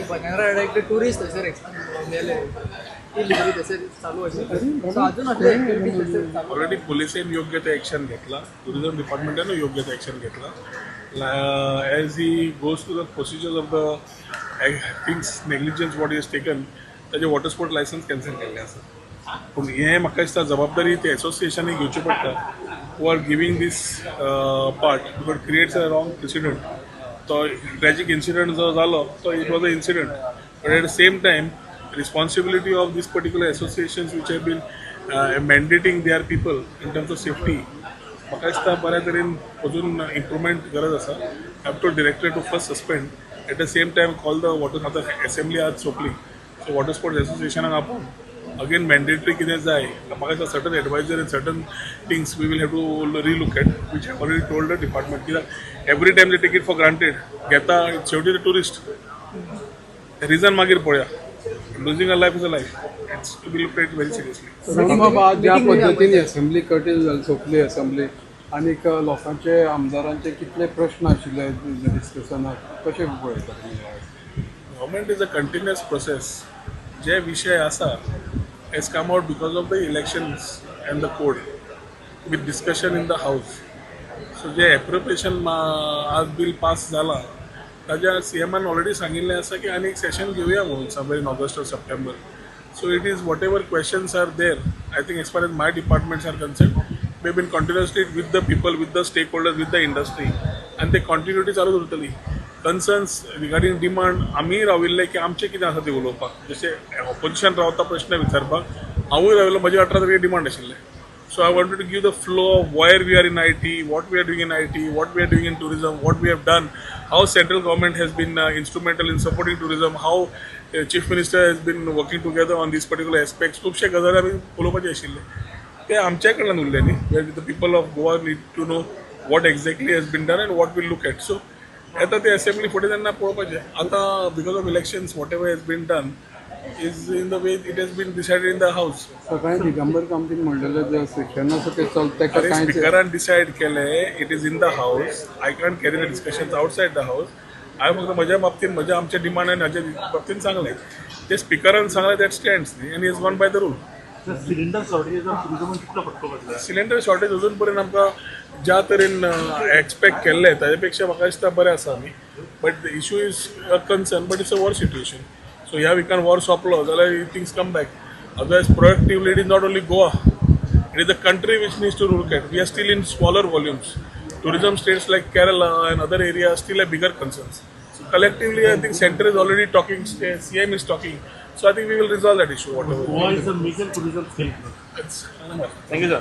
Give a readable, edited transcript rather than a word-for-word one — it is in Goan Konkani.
बन्यानरा एक टुरिस्ट थंयसर मेले, इलिगली थंयसर चालू आशिल्ले. सो अजून असले एक्टिविटीज थंयसर चालू. ऑलरेडी पुलिसेन योग्य ते एक्शन घेतला, टुरिझम डिपार्टमेंटानूय योग्य ते एक्शन घेतला. As he goes to the procedures of the things, negligence what is taken, ताजें वॉटर स्पोर्ट लायसन्स कॅन्सल केल्लें आसा. पूण हें म्हाका दिसता जबाबदारी ते एसोसिएशनूय घेवची पडटा who are giving this part, because creates a wrong precedent. तो ट्रॅजीक इन्सिडंट जो जालो तो, it was a incident, but at the same time responsibility of these particular associations which have been mandating their people in terms of safety, म्हाका दिसता बऱ्या तरेन अजून इम्प्रुवमेंट गरज आसा. Have to director to first suspend, at the same time call the water. आतां एसेंब्ली आज सोंपली, सो वॉटर स्पोर्ट्स एसोसिएशनाक आपोवन अगेन मॅन्डेटरी कितें जाय. म्हाका दिसता certain advisory and certain things we will have to relook at, which have already told the department, कित्याक every time they take it for granted घेता. शेवटी ते टुरिस्ट रिजन मागीर पळोवया. Losing a life is a life. It's to be looked at very seriously. बाबा, आज ज्या पद्दतीन असेंब्ली कटील जाली, सोंपली असेंब्ली आनीक लोकांचे, आमदारांचे कितले प्रश्न आशिल्ले डिस्कशनाक, कशें पळयता तुमी आज? Government is a continuous process. जे विशय आसा has come out because of the elections and the code with discussion in the house. So J appropriation आज बील पास जाला, ताज्या सीएमान ऑलरेडी सांगिल्लें आसा की आनी एक सेशन घेवया म्हणून somewhere in August or September. So it is whatever questions are there, I think as far as my departments are concerned, we been continuously with the people, with the stakeholders, with the industry, आनी ते कॉन्टिन्युटी चालूच उरतली. कन्सर्न्स रिगार्डींग डिमांड, आमी राविल्ले की आमचें कितें आसा तें उलोवपाक. जशें ऑपोजिशन रावता प्रश्न विचारपाक, हांवूय राविल्लो. म्हजे 18 तारखेर डिमांड आशिल्ले. So I wanted to give the flow of where we are in IT, what we are doing in IT, what we are doing in tourism, what we have done, how central government has been instrumental in supporting tourism, how Chief Minister has been working together on these particular aspects. खुबशे गजाली आमी उलोवपाचे आशिल्ले, ते आमच्या कडल्यान उरले न्ही, where the people of Goa need to know what exactly has been done and what we'll look at. So येता ते असेंब्ली फुडें तेन्ना पळोवपाचें. आतां because of elections, whatever has been done is in the way it has been decided in the house. सकाळी दिगंबर कामतीन म्हणलेलें, जें सेशन आसा तें चल ताका अरे, कांयच स्पिकरान डिसायड केलें, it is in the house. I can't carry the discussions outside the house. हांवें फक्त म्हज्या बाबतीन, म्हज्या आमच्या डिमांड आनी हाज्या बाबतीन सांगलें. ते स्पिकरान सांगलें, that stands न्ही, आनी is gone by the rule. Cylinder शॉर्टेजीचा टुरिझमान कितलो फटको बसला? सिलिंडर शॉर्टेज अजून पर्यंत आमकां ज्या तरेन एक्सपेक्ट केल्लें, ताजे पेक्षा म्हाका दिसता बरें आसा आमी, but the issue is a concern, but it's a war situation. So ह्या विकान वॉर सोंपलो जाल्यार things come back. Otherwise, proactively, it is not only Goa, it is the country which needs to look at. We are still in smaller volumes. Tourism states like Kerala and other areas still have bigger concerns. So collectively, I think center is already talking, CM is talking. So I think we will resolve that issue, whatever. Goa is a major tourism state. It's Thank you, sir.